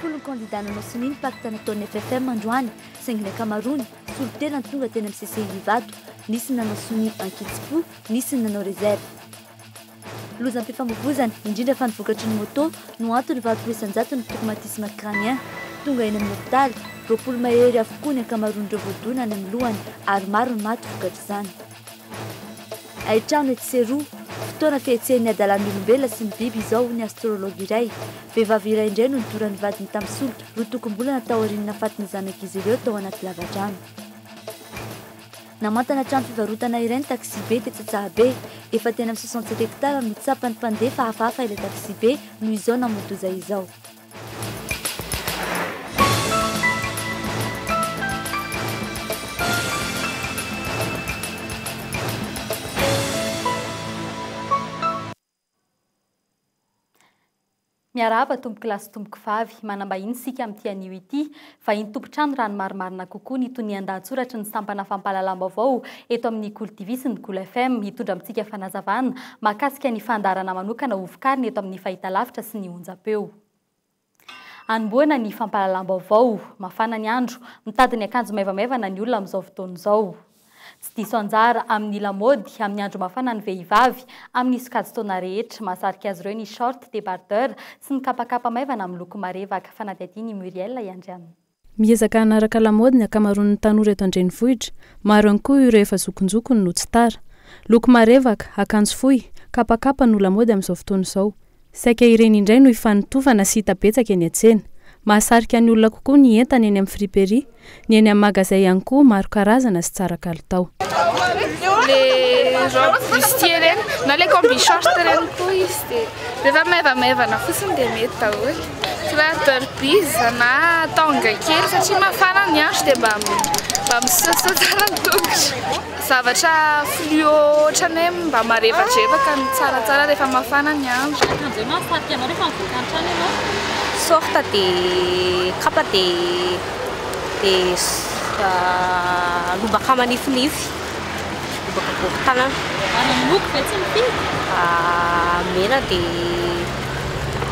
12 ny kandida nanao sonia ny pacte nataon'ny FFM androany, saingy ny ankamaroany, solontena no tonga teny amin'ny CCI Ivato. Nisy ny nanao sonia ankitsipo, nisy ny nanao réserve. Lozam-pifamoivoizana, indrindra fa ny vokatry ny moto, no antony 80% ny traumatisme crânien. Tonga eny amin'ny hopitaly, 20 mahery avokoa ny ankamaroan'ireo voadona any amin'ny lohany ary maro ny maty vokatr'izany. Haintrano etsy sy eroa, fotoana fihetsehan'ny hadalan'ny olombelona sy ny biby izao hoy ny astrologue iray. Vehivavy iray indray no nidoran'ny vadiny tamin'ny solika roa tokom-bolana taorian'ny nahafaty ny zanak'izy ireo tao anaty lavadrano. Namantana trano fivarotana iray ny taxi-be tetsy Antsahabe. Efa teny amin'ny 67 hectares no tsapan'ny mpandeha fa hafahafa ilay taxi-be noho izao namoa-doza izao. Miarahaba tompoko lahy sy tompoko vavy, manam-bahiny isika amin'ity anio ity. Vahiny tompon-trano raha ny marimarina kokoa ny tonian-dahatsoratry ny sampana fampahalalam-baovao eto amin'ny Kolo TV sy ny Kolo FM. Hitondra amintsika fanazavana mahakasika ny fandaharana manokana hovokariny eto amin'ny fahitalavitra sy ny onjam-peo. Hanombohana ny fampahalalam-baovao. Mafana ny andro. Mitady ny akanjo maivamaivana ny olona amin'izao fotoana izao. Tsy diso anjara amin'ny lamaody amin'ny andro mafana ny vehivavy, amin'ny sokajin-taona rehetra. Mahasarika azy ireo ny short, débardeur sy ny kapakapa maivana amin'ny loko marevaka. Fanadihadiana i Muriel Iandriana. Miezaka hanaraka lamaody ny ankamaroan'ny tanora eto an-drenivohitra. Maro ihany koa ireo efa zokinjokiny no tsy tara. Loko marevaka, akanjo fohy, kapakapa no lamaody amin'izao fotoana izao. Saika ireny indray no ifanotofana sy hita betsaka eny an-tsena. Mahasarika ny olona kokoa ny entana eny amin'ny friperie. Ny eny amin'ny magazay ihany koa maro karazana sy tsara kalitao. Le robe bustier ireny na le combi short ireny koa izy dia rehefa maivamaivana fotsiny dia mety daholo. Fa derbies na tonga kely satria mafana ny andro dia mba mba misosoa tsara ny tongotra. Zavatra fluo ohatran'ny hoe mba marevadrevaka no tsaratsara rehefa mafana ny andro. Akanjo hoe mahasarika anao rehefa mivoaka ny trano ianao? Short dia kapa dia dia lobaka manifinify, lobaka bory tanana. Ary ny loko ve tsy mifidy? Mena dia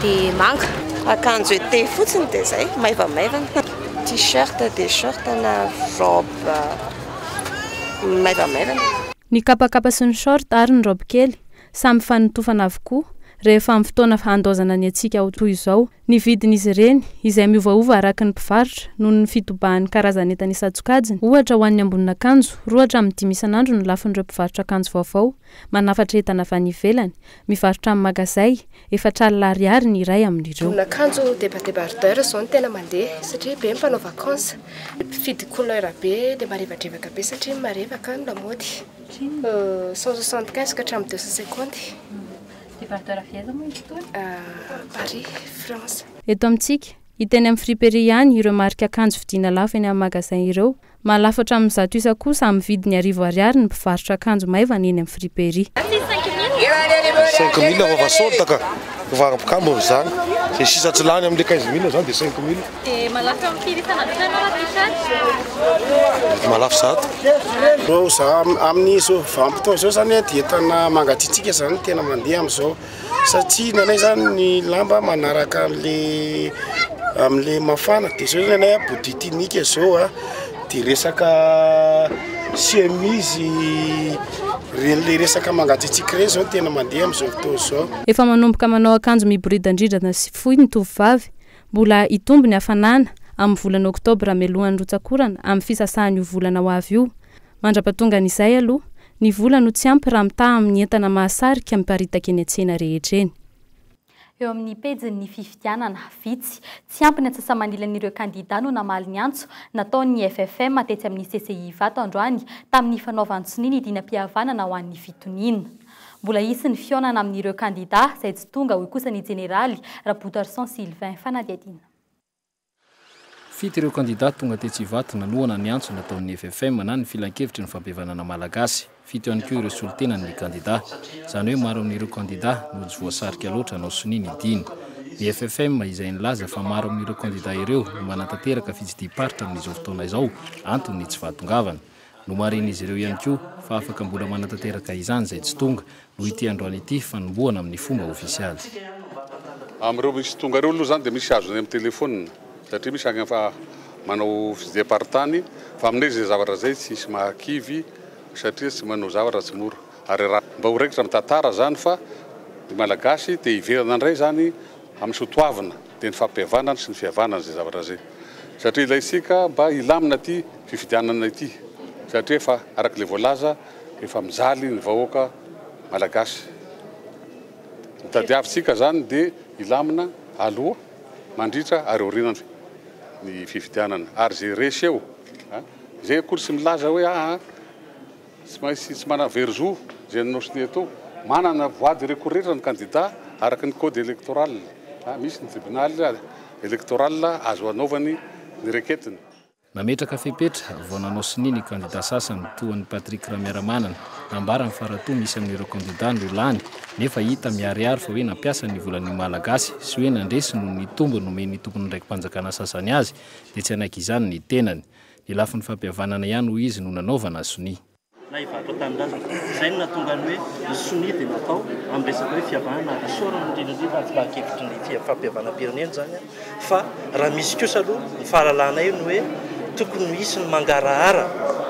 dia manga. Akanjo été fotsiny dia izay, maivamaivana. T-shirt dia short na robe. Maivamaivana. Ny kapakapa sy ny short ary ny robe kely, samy fanotofana avokoa, rehefa amin'ny fotoana handaozana ny hatsiaka ho toy izao. Ny vidin'izy ireny, izay miovaova araka ny mpivarotra, noho ny fitobahan'ny karazan'entana isan-tsokajiny. Ohatra, ho an'ny ambonin'akanjo, roa hatramin'ny dimy isan'andro no lafon'ireo mpivarotra akanjo vaovao, manafatra entana avy any ivelany, mivarotra amin'ny magazay, 40 ariary ny iray amin'ireo. Ambonin'akanjo debardebardeur izao no tena mandeha satria be ny mpanao vacances. Mpifidy couleur be dia marevadrevaka be satria marevaka ny lamaody. 175 ka hatramin'ny 250. Débardeur avy aiza moa izy itony? Paris, France. Eto amintsika, hita eny amin'ny friperie ihany ireo marika akanjo vidiana lafo eny amin'ny magasin ireo. Mahalafo hatramin'ny 100 isa kosa amin'ny vidiny arivo ariary ny mpivarotra akanjo maivana eny amin'ny friperie. 5000 fa solde ka, varim-pikambony izany, izay sisa tsy lany amin'ilay 15000 izany dia 5000. Dia mahalafo eo amin'ny firy isan'andro hatrany ianao raha t-shirt? Mety mahalafo 100. Reo za amin'izao vanim-potoana izao zany dia entana mangatsiatsiaka zany tena mandeha amin'izao satria ny anay zany ny lamba manaraka an'le amin'le mafana dia zao zany anay body tunique zao a dia resaka chemise reny le resaka mangatsiatsiaka ireny zao tena mandeha amin'izao fotoana izao. Efa manomboka manao akanjo miboridandridana sy fohy ny tovovavy Mbola hitombo ny hafanana amin'ny volana oktobra mialohan'ny rotsak'orana amin'ny fisasahan'io volana ho avy io. Mandra-patongan'izay aloha, ny vola no tsy ampy raha mitaha amin'ny entana mahasarika miparitaka eny an-tsena rehetra eny. Eo amin'ny pejin'ny fifidianana, vitsy, tsy ampy ny antsasa-manilan'ireo kandidà no namaly ny antso nataon'ny FFM tetsy amin'ny CCI Ivato androany tamin'ny fanaovan-tsonia ny dinam-pihavanana ho an'ny fitoniana. Mbola hisy ny fihaonana amin'ireo kandidà izay tsy tonga, hoy kosa ny jeneraly Rabotoarison Sylvain. Fanadihadiana. Fito ireo kandidà tonga tetsy Ivato nanohana ny antso nataon'ny FFM na ny Filankevitry ny Fampihavanana Malagasy. Fito ihany koa ireo solontenan'ny kandidà. Izany hoe maro amin'ireo kandidà no tsy voasarika loatra hanao sonia ny dina. Ny FFM izay nilaza fa maro amin'ireo kandidà ireo no manatanteraka fitsidiham-paritra amin'izao fotoana izao, antony ny tsy fahatongavana. Nomarihin'izy ireo ihany koa fa afaka mbola manatanteraka izany izay tsy tonga noho ity androany ity fanombohana amin'ny fomba ofisialy. Amin'ireo misy tonga ireo aloha izany dia misy azony amin'ny telefaonina satria misy any efa manao fitsidiham-paritany fa aminay izay zavatra izay tsisy mahakivy satria tsy manao zavatra tsy mora ary raha mba ho raikitra amin'ny tantara izany fa ny Malagasy te hiverina indray izany amin'ny soatoavina dia ny fampihavanana sy ny fihavanana izay zavatra izay satria ilaintsika mba hilamina ity fifidianana ity satria efa araka ilay voalaza efa mijaly ny vahoaka Malagasy. Ny tadiavintsika izany dia hilamina aloha, mandritra ary aorian'ny ny fifidianana ary izay resy eo, izay akory tsy milaza hoe aa tsy maintsy tsy manana very zo izay nanao sonia teo, manana voie de recours rehetra ny kandida araka ny code électoral, misy ny tribunal électoral azo anaovany ny requête-ny. Nametraka fepetra vao nanao sonia ny kandida sasany toa an'i Patrick Ramiaramanana. Nambarany fa raha toa misy amin'ireo kandida no lany nefa hita miharihary fa hoe nampiasa ny volan'ny Malagasy sy hoe nandresy noho ny tombony nomen'ny tompon'andraiki-panjakana sasany azy dia tsy hanaiky izany ny tenany. Ny lafiny fampihavanana ihany hoy izy no nanaovana sonia. na hivarotra tanindrazana. Izay no nahatonga ny hoe ny sonia dia natao amin'ny resaka hoe fihavanana ary isaorana indrindra indrindra ny filan-kevitry ny fampihavanam-pirenena izany fa raha misy kosa aloha ny fahalalanay ny hoe tokony hisy ny mangarahara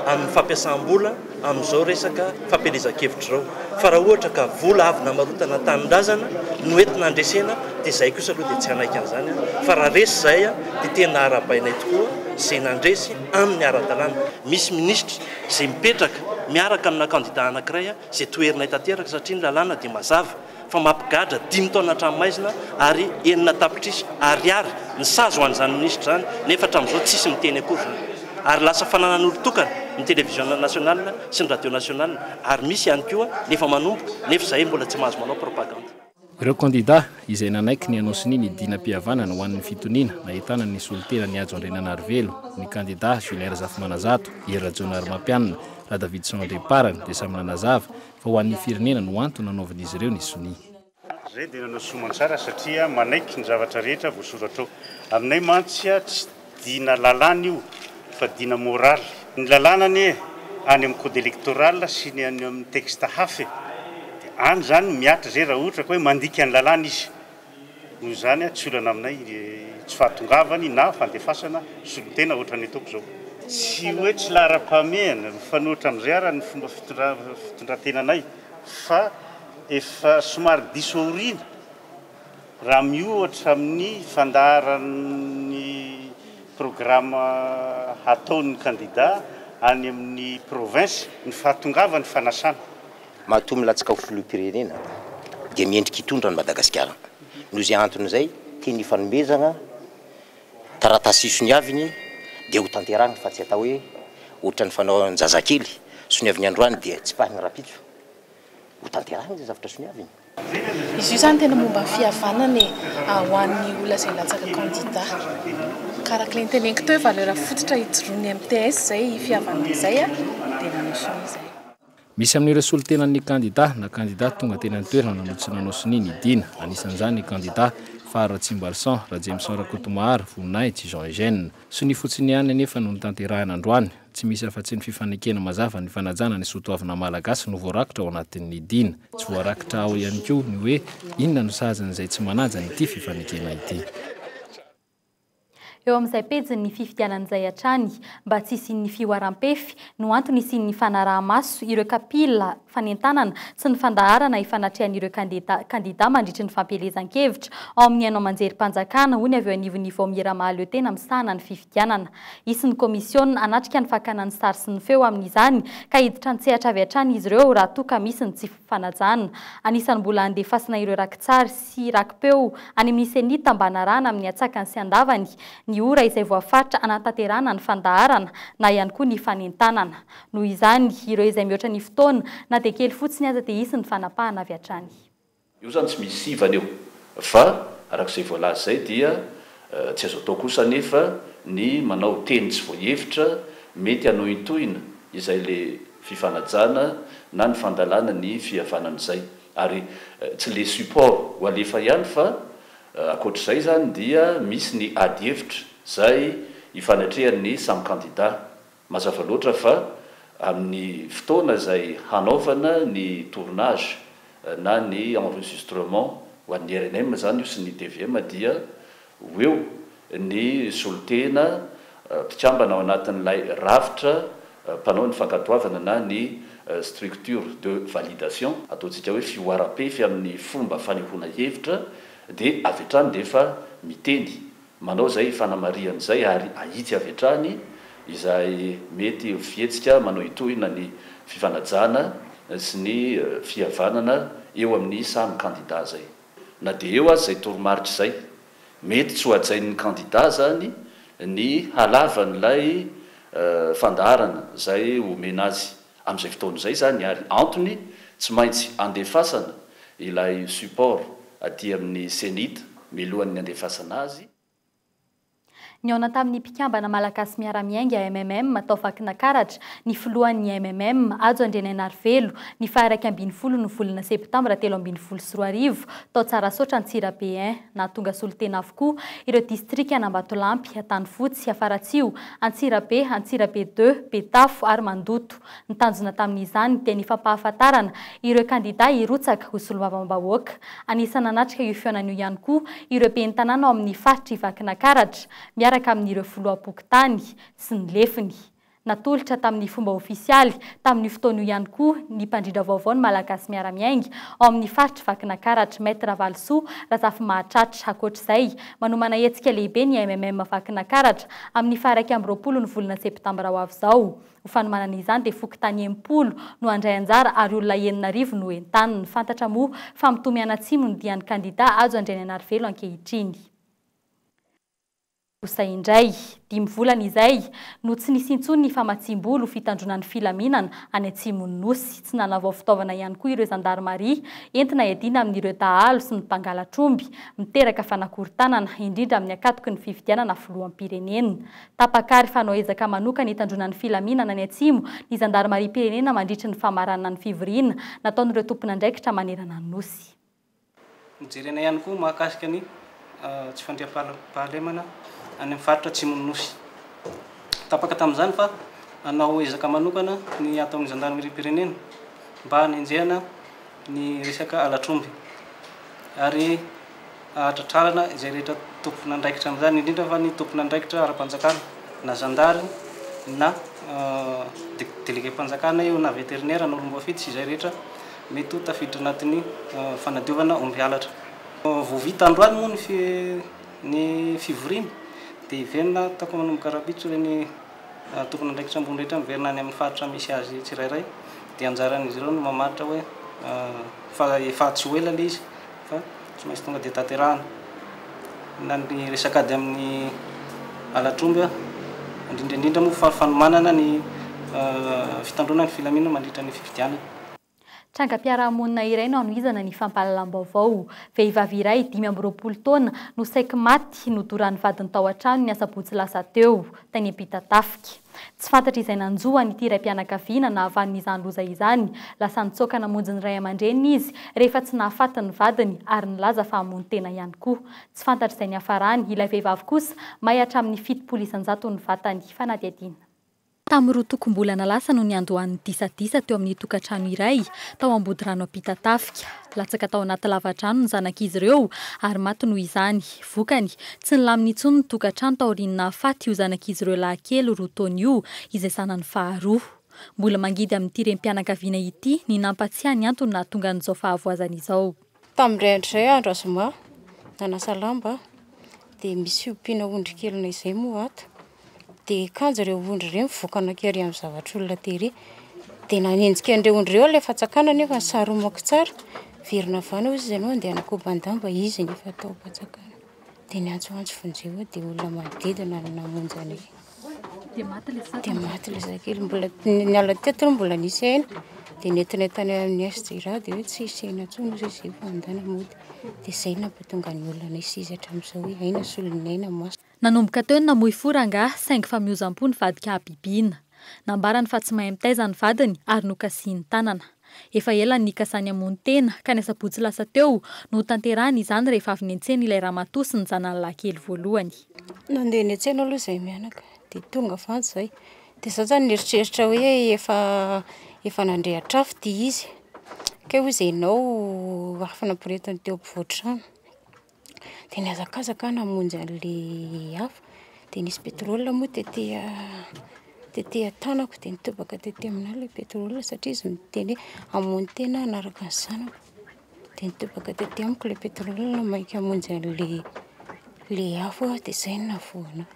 amin'ny fampiasam-bola amin'izao resaka fampielezan-kevitra izao fa raha ohatra ka vola avy namarotana tanindrazana no entina handresena dia izahay kosa aloha dia tsy hanaiky an'izany fa raha resy izahay dia tena arahabainay tokoa izay nandresy amin'ny ara-dalàna. Misy minisitra izay mipetraka miaraka amina kandida anankiray izay toherinay tanteraka satria ny lalàna dia mazava fa mampigadra dimy taona an-tranomaizina ary 6 tapitrisa ariary ny sazy ho an'izany minisitra izany nefa hatramin'izao tsisy miteny akory izany ary lasa fananan'olon-tokana ny télévision nationale sy ny radio nationale ary misy ihany koa nefa manomboka nefa izahay mbola tsy mahazo manao propagande. Ireo kandida izay nanaiky ny hanao sonia ny dinam-pihavanana ho an'ny fitoniana nahitana ny solontena ny Hajo Andriananarivelo, ny kandida Julien Razafimananjato, Hery Rajaonarimampianina, Radavidson Andriamparany dia samy nanazava fa ho an'ny firenena no antony nanaovan'izy ireo ny sonia. Zay dia nanao soamantsara satria manaiky ny zavatra rehetra voasoratra ao. Aminay mantsy tsy dina lalàna io fa dina moraly. Ny lalàna anie any amin'ny code électoral sy ny any amin'ny texte hafa e. Dia any izany mihatra izay raha ohatra ka hoe mandika ny lalàna izy. Noho izany tsy olana aminay tsy fahatongavany na fandefasana solontena ohatran'ny ataoko izao. Tsy hoe tsy laharam-pahamehana, mifanohitra amin'izay ara ny fomba fitondran-tenanay fa efa somary diso aoriana Raha miohatra amin'ny fandaharan'ny programa hataon'ny kandida any amin'ny province ny fahatongavan'ny fanasana. Matoa milatsaka ho filoham-pirenena dia mendrika hitondra an'i Madagasikara. Noho izay antony izay, teny ifanomezana, taratasy soniaviny dia ho tanterahina fa tsy atao hoe ohatran'ny fanaon-jazakely, soniaviny androany dia tsipahiny rahampitso. Ho tanterahina izay zavatra soniaviny. Izy io izany tena momba ny fihavanana e, ho an'ny olona izay latsaka candidat. Ka araka ilay noteneniko teo hoe valeur fototra ijoroan'ny MTS izay fihavanana izay dia nanao sonia izay. Misy amin'ireo solontenan'ny kandida na kandida tonga teny an-toerana no tsy nanao sonia ny dina. Anisan'izany ny kandida Fara Ratsimbarison, Rajemison Rakotomaharo, Voninahitsy Jean Eugène. Sonia fotsiny ihany anefa no notanterahina androany. Tsy misy afa-tsy ny fifanekena mazava ny fanajana ny soatoavina malagasy no voarakitra ao anatin'ny dina. Tsy voarakitra ao ihany koa ny hoe inona no sazin'izay tsy manaja an'ity fifanekena ity. Eo amin'izay pejin'ny fifidianana izay hatrany, mba tsy hisian'ny fihoaram-pefy no antony hisian'ny fanaraha-maso ireo kapila fanentanana sy ny fandaharana ifanatrehan'ireo kandida mandritry ny fampielezan-kevitra ao amin'ny haino aman-jerim-panjakana, hoy ny avy eo anivon'ny vaomiera mahaleo tena misahana ny fifidianana. Hisy ny komisiona hanatrika ny fakana ny sary sy ny feo amin'izany ka hiditra an-tsehatra avy hatrany izy ireo raha toa ka misy ny tsy fanajana. Anisan'ny mbola handefasana ireo rakitsary sy raki-peo any amin'ny Cenit mba hanarahana amin'ny antsakany sy andavany ny ora izay voafaritra hanatanterahana ny fandaharana na ihany koa ny fanentanana. Noho izany, ireo izay mihoatra ny fotoana, na dia kely fotsiny aza dia hisy ny fanapahana avy hatrany. Io izany tsy misy sivana io fa araka izay voalaza izay dia tsy azo atao kosa anefa ny manao teny tsy voahevitra mety hanohintohina izay le fifanajana na ny fandalana ny fihavanana izay ary tsy le support ho alefa ihany fa ankoatr'izay izany dia misy ny ady hevitra izay ifanatrehan'ny samy kandida Mazava loatra fa Amin'ny fotoana izay hanaovana ny tournage na ny enregistrement ho an'ny rnm izany io sy ny tvm dia ho eo ny solontena mpikambana ao anatin'ilay rafitra mpanao ny fankatoavana na ny structure de validation, ataontsika hoe fihoaram-pefy amin'ny fomba fanehoana hevitra dia avy hatrany dia efa miteny Manao izay fanamarihana izay ary ahitsy avy hatrany izay mety ho fihetsika manohitohina ny fifanajana sy ny fihavanana eo amin'ny samy kandida izay. Na dia eo aza izay toromarika izay, mety tsy ho hajain'ny kandida izany ny halavan'ilay fandaharana izay omena azy amin'izay fotoana izay izany ary antony tsy maintsy andefasana ilay support aty amin'ny Cenit milohan'ny andefasana azy. Nihaona tamin'ny mpikambana Malagasy Miara-Miainga, MMM, tao Vakinakaratra, ny filohan'ny MMM, Hajo Andrianainarivelo, ny faha-11 ny volana septambra 2013, tao Tsarasaotra Antsirabe I. Nahatonga solontena avokoa ireo distrikan'Ambatolampy, Antanifotsy, Afaratsiho, Antsirabe, Antsirabe ii, Betafo ary Mandoto. Ny tanjona tamin'izany dia ny fampahafantarana ireo kandida hirotsaka ho solombavambahoaka. Anisan'ny nanatrika io fihaonana io ihany koa ireo ben'ny tanàna ao amin'ny faritr'i Vakinakaratra, miaraka amin'ireo filoham-pokontany sy ny lefiny. Natolotra tamin'ny fomba ofisialy tamin'io fotoana io ihany koa ny mpandrindra vaovao ny Malagasy Miara-Miainga ao amin'ny faritr'i Vakinakaratra, Maître Ravalisoa Razafimahatratra. Ankoatra izay, manomana hetsika lehibe ny MMM Vakinakaratra amin'ny faha-21 ny volana septambra ho avy izao. Ho fanomanana izany dia fokontany 60 no handray anjara ary olona 6000 no entanina. Fantatra moa fa mitohy mianatsimo ny dian'ny kandida Hajo Andrianainarivelo ankehitriny. Kosa indray, dimy volana izay no tsy nisy intsony ny famatsiam-bola ho fitandroana ny filaminana any atsimon'ny Nosy. Tsy nanavao fitaovana ihany koa ireo zandarimaria entina hiadiana amin'ireo dahalo sy ny mpangalatr'omby miteraka fanakorontanana, indrindra amin'ny ankatoky ny fifidianana filoham-pirenena. Tapaka ary fanao ezaka manokana hitandroana ny filaminana any atsimo ny zandarimariam-pirenena mandritry ny famaranana ny fivoriana nataon'ireo tompon'andraikitra manerana ny Nosy. Nojerena ihany koa mahakasika ny tsy fandriampahalemana any amin'ny faritra atsimon'ny Nosy. Tapaka tamin'izany fa hanao ezaka manokana ny ato amin'ny zandarimeriam-pirenena mba hanenjehana ny resaka halatr'omby ary hahatratrarana izay rehetra tompon'andraikitra amin'izany, indrindra fa ny tompon'andraikitra ara-panjakana na zandary na delegem-panjakana io na vétérinaire na olom-boafidy sy izay rehetra mety ho tafiditra anatin'ny fanadiovana omby halatra. Vao vita androany moa ny ny fivoriana dia hiverina ataoko manomboka rahampitso ireny tompon'andraikitra ambony rehetra miverina any amin'ny faritra misy azy tsirairay dia anjaran'izy ireo no mamaritra hoe fa efa tsy ho ela ilay izy fa tsy maintsy tonga dia tanterahana. Na ny resaka ady amin'ny halatr'omby, indrindra indrindra moa fa fanomanana ny fitandroana ny filaminana mandritra ny fifidianana. Trangam-piarahamonina iray no hanohizana ny fampahalalam-baovao. Vehivavy iray 25 taona no saiky maty nodoran'ny vadiny tao an-trano ny asabotsy lasa teo, tany Ampitatafika. Tsy fantatra izay nanjo an'ity raim-pianakaviana nahavanona izany loza izany. Lasa nitsoaka namonjy ny ray aman-dreniny izy rehefa tsy nahafaty ny vadiny ary nilaza fa hamono tena ihany koa. Tsy fantatra izay niafarany. Ilay vehivavy kosa may hatramin'ny 70 isan-jato ny vatany. Fanadihadiana. Tamin'ny roa tokom-bolana lasa no niandohan'ny disadisa teo amin'ny tokantrano iray tao Ambodirano Ampitatafika. Latsaka tao anaty lavadrano ny zanak'izy ireo ary maty noho izany. Vokany, tsy nilamina intsony ny tokantrano taorian'ny nahafaty io zanak'izy ireo lahy kely roa taona io, izay zanany faharoa. Mbola mangidy amin'ity renim-pianakaviana ity ny nampatsiahy ny antony nahatonga an'izao fahavoazana izao. Tamin'indray andro izay andro zoma, nanasa lamba dia misy fiompiana ondry kelinay izay moa ato. Dia kanjo ireo ondry ireo mivoaka nankery amin'ny zavatr'olona tery. Dia nanenjika an'ireo ondry ireo ilay fantsakana nefa nisaromako tsara. Verina avy any hoy izy ianao andeha hanakoban-damba izy nefa tao am-pantsakana. Dia niantsoantso vonjeo aho dia olona manodidina no namonjy anay. Dia maty ilay zaza? Dia maty ilay zazakely. Mbola niala teto aloha mbola nisy aina. Dia nentinay tany amin'ny HJRA dia hoe tsy hisy aina intsony hoy izy fa andana mody. Dia izay no nampatonga ny olona anay sisa hatramin'izao hoe aina solon'ny aina maso. Nanomboka teo ny namoy fo rangahy saingy fa miozam-po nivadika habibiana. Nambarany fa tsy mahay mitaiza ny vadiny ary nokasihiny tanana. Efa ela ny nikasany hamono tena ka ny asabotsy lasa teo no hotanterahiny izany rehefa avy niantsena ilay ramatoa sy ny zanany lahy kely voalohany. Nandeha niantsena aloha izahay mianaka dia tonga avy any izahay. Dia izaho izany nieritreritra hoe efa efa nandrehitra afo ity izy. Kay hozy ianao afo nampirehetiny teo ampovoan-trano. Dia nihazakazaka aho namonjy an'ilay afo. Dia nisy pétrole moa tety tety an-tanako dia nitobaka tety aminahy ilay pétrole satria izy niteny hoe hamono tena aho hanaraka ny zanako. Dia nitobaka tety amiko ilay pétrole maika hamonjy an'ilay ilay afo aho dia izay no nahavoa anahy.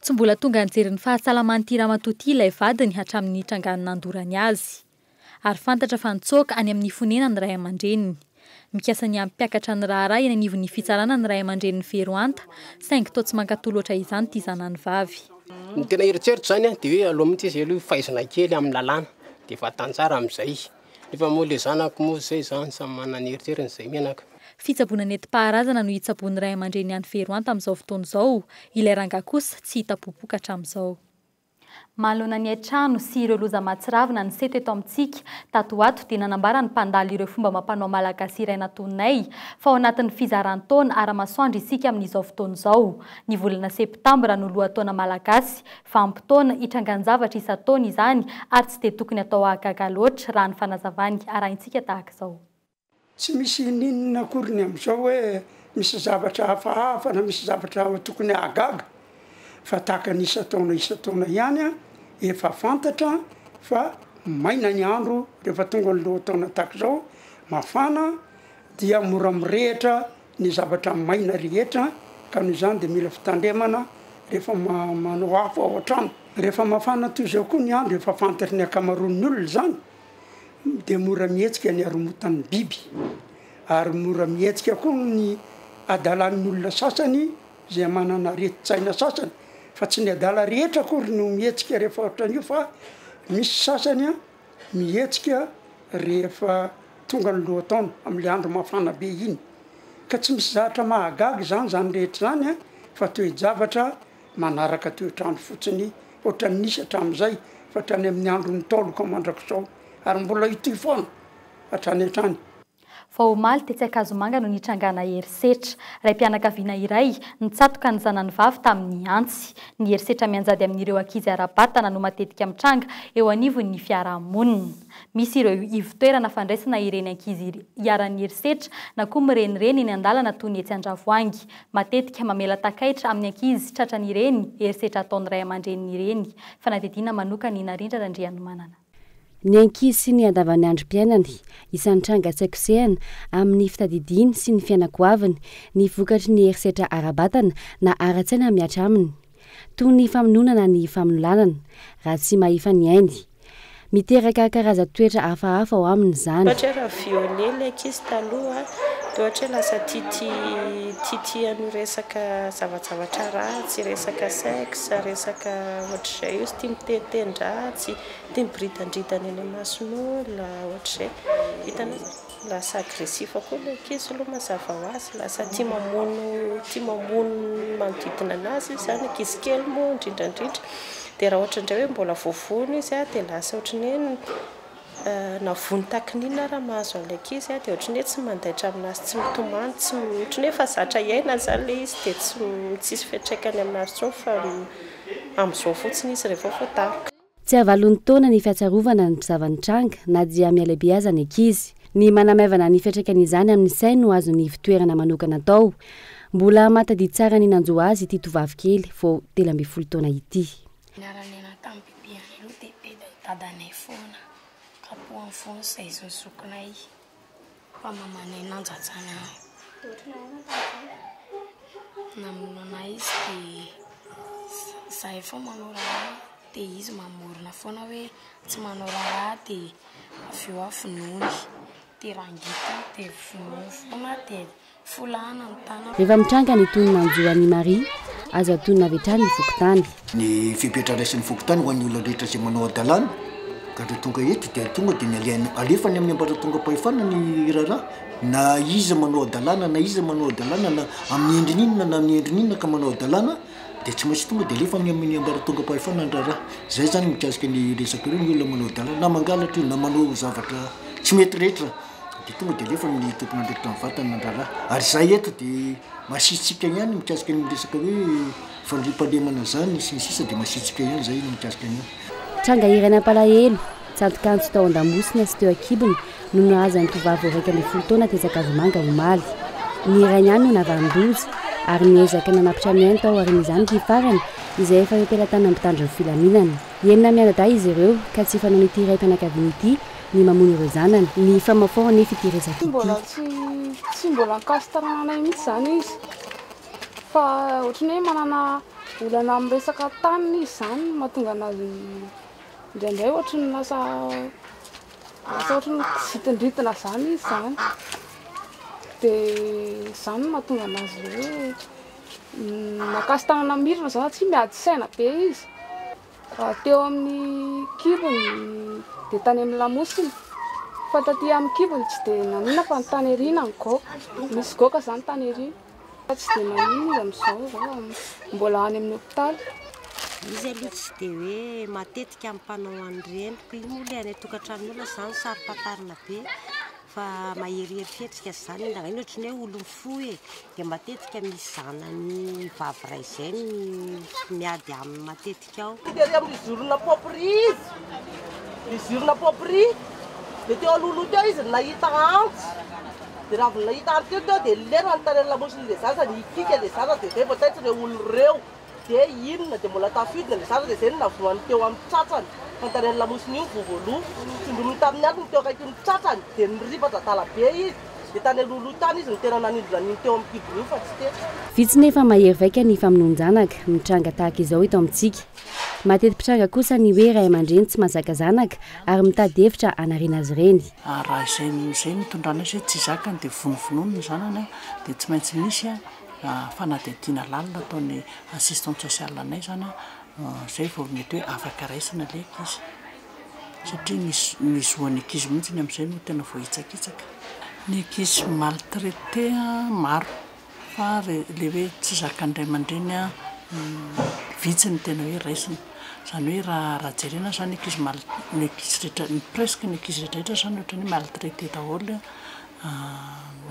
Tsy mbola tonga nijery ny fahasalaman'ity ramatoa ity ilay vadiny hatramin'ny nitrangan'ny nandorany azy. Ary fantatra fa nitsoaka any amin'ny fonenany ny ray aman-dreniny. Mikasa ny hampiakatra ny raharaha eny anivon'ny fitsarana ny ray aman-drenin'i Feroanta, saingy toa tsy mankatò loatra izany ity zanany vavy. Ny tena eritreritro izany dia hoe aleo mihitsy izy aloha faizina kely amin'ny lalàna dia efa tany tsara amin'izay. Nefa moa ilay zanako moa izay izany samy manana ny eritreriny izay mianaka. Fitsaboana nentim-paharazana no hitsaboan'ny ray aman-dreniny an'i Feroanta amin'izao fotoana izao, ilay rangahy kosa tsy hita popoka hatramin'izao. Manoloana ny hain-trano sy ireo loza mahatsiravina niseho teto amintsika tato ho ato dia nanambara ny mpandalo ireo fomba amam-panao malagasy iray nataonay fa ao anatin'ny fizaran-taona ara-masoandro isika amin'izao fotoana izao. Ny volana septambra no lohataona malagasy, vanim-potoana hitrangan-javatra isan-taona izany ary tsy dia tokony atao hahagaga loatra raha ny fanazavany arahintsika tahaka izao. Tsy misy ininona akory ny amin'izao hoe misy zavatra hafahafa na misy zavatra tokony hahagaga fa tahaka ny isan-taona isan-taona ihany efa fantatra fa maina ny andro rehefa tonga ny lohataona tahaka izao, mafana dia mora mirehitra ny zavatra maina rehetra ka noho izany dia mila fitandremana rehefa manao afo ao an-trano. Rehefa mafana toy izao koa ny andro efa fantatry ny ankamaroan'ny olona izany dia mora mihetsika ny haromotan'ny biby ary mora mihetsika koa ny adalan'ny olona sasany izay manana aretin-tsaina sasany fa tsy ny adala rehetra akory no mihetsika rehefa ohatran'io fa misy sasany mihetsika rehefa tonga ny lohataona amin'ilay andro mafana be iny ka tsy misy zavatra mahagaga izany izany rehetra izany fa toe-javatra manaraka toetr'andro fotsiny ohatran'ny nisy hatramin'izay fa hatrany amin'ny andron'ny Ntaolo ka mandrakizao ary mbola hitohy foana hatrany hatrany. Vao omaly tetsy Ankazomanga no nitrangana herisetra. Raim-pianakaviana iray nitsatoka ny zanany vavy tamin'ny antsy. Ny herisetra mianjady amin'ireo ankizy ara-batana no matetika mitranga eo anivon'ny fiarahamonina. Misy ireo ivon-toerana fandraisana ireny ankizy iharan'ny herisetra na koa mirenireny eny an-dalana toy ny etsy Andravoahangy. Matetika mamela takaitra amin'ny ankizy tratran'ireny herisetra ataon'ny ray aman-dreniny ireny. Fanadihadiana manokana i Narindra Randrianomanana. Ny ankizy sy ny andavanandrom-piainany, isan'ny tranga tsy hay kosehina amin'ny fitadidiany sy ny fiainan-koaviny ny vokatry ny herisetra ara-batana na ara-tsaina mihatra aminy, toy ny famonoana na ny famonolanana, raha tsy mahefa ny ainy. Miteraka karazan-toetra hafahafa ao aminy izany. Ohatra hoe raha violer ilay ankizy taloha dia ohatra hoe lasa tiatia tiatia an'io resaka zavajavatra ratsy, resaka sexe, resaka ohatr'izay io, tia miteniteny-dratsy, tia miboridandridana eny imason'olona, ohatr'izay. Hitanao? Lasa agressif koa ilay ankizy aloha mazava ho azy, lasa tia mamono tia mamono ny manodidina an'azy izy izany, ankizy kely moa indrindra indrindra. Dia raha ohatra indray hoe mbola voavono izy dia lasa ohatran'ny hoe na vono tahaka ny inona ary mahazo an'ilay ankizy dia ohatran'ny hoe tsy mandaitra amin'azy, tsy mitomany, tsy ohatran'ny hoe efa zatra hiaina izany ilay izy dia tsy tsisy fiantraikany amin'azy intsony fa amin'izao fotsiny izy rehefa voadaroka. Tsy havalon'ny taona ny fahatsiarovana ny zava-nitranga na dia mihalehibe aza ny ankizy. Ny manamaivana ny fiantraikan'izany amin'ny sainy no azon'ny ivon-toerana manokana atao. Mbola mahatadidy tsara ny nanjo azy ity tovovavy kely vao 13 taona ity. Niara-niaina tamin'i bebe anay aloha dia beda i dadanay foana, kapohany foana izay izy ny zokinay fa mamanay nanjajana namono anay izy dia izahay foana manao raharaha dia izy mamorona foana hoe tsy manao raharaha dia avy eo aho vonoiny dia rangitiny dia vonoiny foana dia folahana ny tanako. Rehefa mitranga ny toy ny nanjo an'i Maria, azo atonina avy hatrany ny fokontany. Ny fepetra raisin'ny fokontany ho an'ny olona rehetra izay manao hadalana ka raha tonga eto dia tonga dia ny alehany alefany amin'ny ambaratongam-pahefana ny raharaha na iza manao hadalana na iza manao hadalana na amin'ny endriny inona na amin'ny endriny inona ka manao hadalana dia tsy maintsy tonga dia alefa any amin'ny ambaratongam-pahefana ny raharaha. Izay izany mikasika ny resaka ireo ny olona manao hadalana na mangalatra io na manao zavatra tsy mety rehetra. Dia tonga dia alefa ny tompon'andraikitra mivantana ny raharaha. Ary izahay eto dia masiatsiaka ihany mikasika ny resaka hoe fandriampahalemana izany sy ny sisa dia masiatsiaka ihany izahay mikasika an'io. Tranga iray nampalahelo, tsatok'antsy tao an-damosina sy teo an-kibony no nahazo ny tovovavy 11 taona tetsy Ankazomanga omaly. Ny rainy ihany no navanon-doza ary niezaka nanapitra ny ainy tao aorian'izany ity farany izay efa eo am-pelatanan'ny mpitandro ny filaminana. Enina mianadahy izy ireo ka tsy fanaon'ity raim-pianakaviana ity ny mamono ireo zanany. Ny famafao anefa ity resaka Tsy ity. mbola tsy tsy mbola nikasi-tanana anay mihitsy izany izy fa ohatran'ny hoe manana olana amin'ny resaka taniny izy izany no mahatonga anazy indraindray ohatran'ny lasa lasa ohatran'ny kizitindritina izany izy izany dia izany no mahatonga anazy ilay hoe nakasi-tanana mirina izany satria miady saina be izy. Raha teo amin'ny kibony dia tany amin'ny lamosiny, fa taty amin'ny kibony tsy dia naninona fa ny tany aoriana ny goaka, nisy goaka izany tany aoriana, fa tsy dia naninona izy amin'izao izao fa mbola any amin'ny hopitaly. Izy aloha tsy dia hoe matetika mpanao an'ireny, koa io moa ilay any an-tokantranon'olona izany saro-pantarina be. Fa maherihery fihetsika izany na inona ohatran'ny hoe olon'ny fo e, dia matetika misy zanany vavy iray izay no miady aminy matetika ao. Tery amin'ny zorona paopry izy, ny zorona paopry, dia teo alohaloha teo izy no nahita antsy, dia raha vao nahita antsy teo teo dia lerany tany amin'ny lamosin'ilay zaza, nikiaka ilay zaza dia izay vao taitra ireo olona ireo. Dia inona dia mbola tafidina ilay zaza dia izay no navoany teo amin'ny tratrany fa ny tany amin'ny lamosiny io voa voaloha tsindrominy tamin'ny alina teo akaikin'ny tratrany dia niripatra adala be izy dia tany alohaloha tany izy no tena nanindrona an'iny teo amin'ny kibony io fa tsy teto. Vitsy nefa mahery vaika ny famonoan-janaka mitranga tahaka izao eto amintsika. Mateti-pitranga kosa ny hoe ray aman-dreny tsy mahazaka zanaka ary mitady hevitra hanariana azy ireny. Ary raha izay izay no itondrana azy hoe tsy zakany dia vonovonoiny ny zanany dia tsy maintsy misy fanadihadiana lalina ataon'ny assistante sociale anay izany izay vao mety hoe afaka raisina ilay ankizy satria ny ny zoan'ny ankizy mihitsy amin'izay no tena voahitsakitsaka. Ny ankizy maltraité maro fa ilay hoe tsy zakan'ny ray aman-dreny vitsy ny tena hoe raisina, izany hoe raha raha jerena izany ny ankizy mal ny ankizy rehetra presque ny ankizy rehetra rehetra izany ohatran'ny hoe maltraité daholo